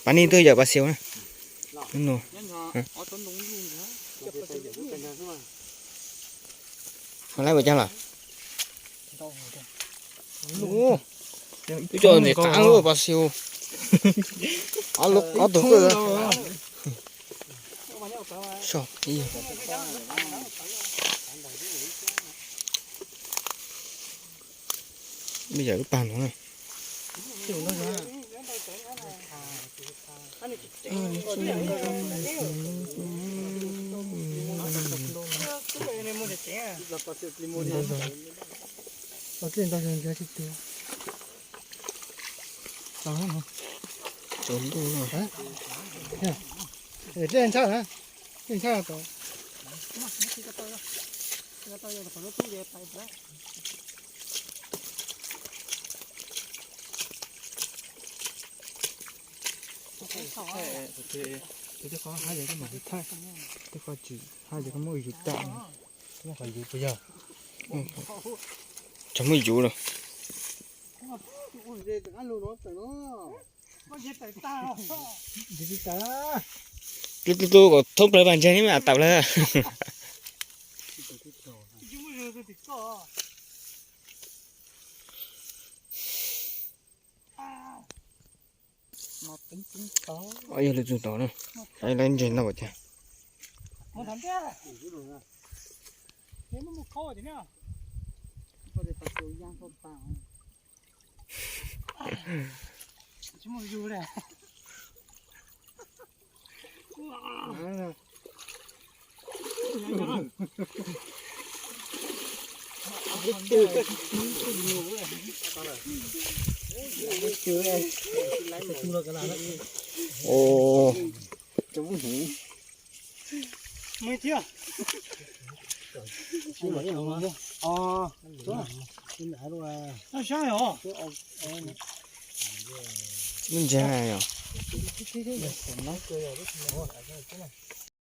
Pas nej twb yawm pas xiu na. Ho lawv ua cas lawm? Twb coj ntxim qab lub pas xiu. Ob tug qwj. Soj ib yam lub pag no na. Tsaus ntuj no. Dlej ntshab, dlej ntshab tod. Tej qhov hab yog koj mam li thaij, tej qhov tsis hab yog koj muab yus tam. Tsis muaj yus lawm. Tub tub tub kom thoob plaws vas ntseeg ib me am tawm lawm. Yog lwm tus tod na, saib lawv ntseeg ntau tiag. Ua, ntseeg yog.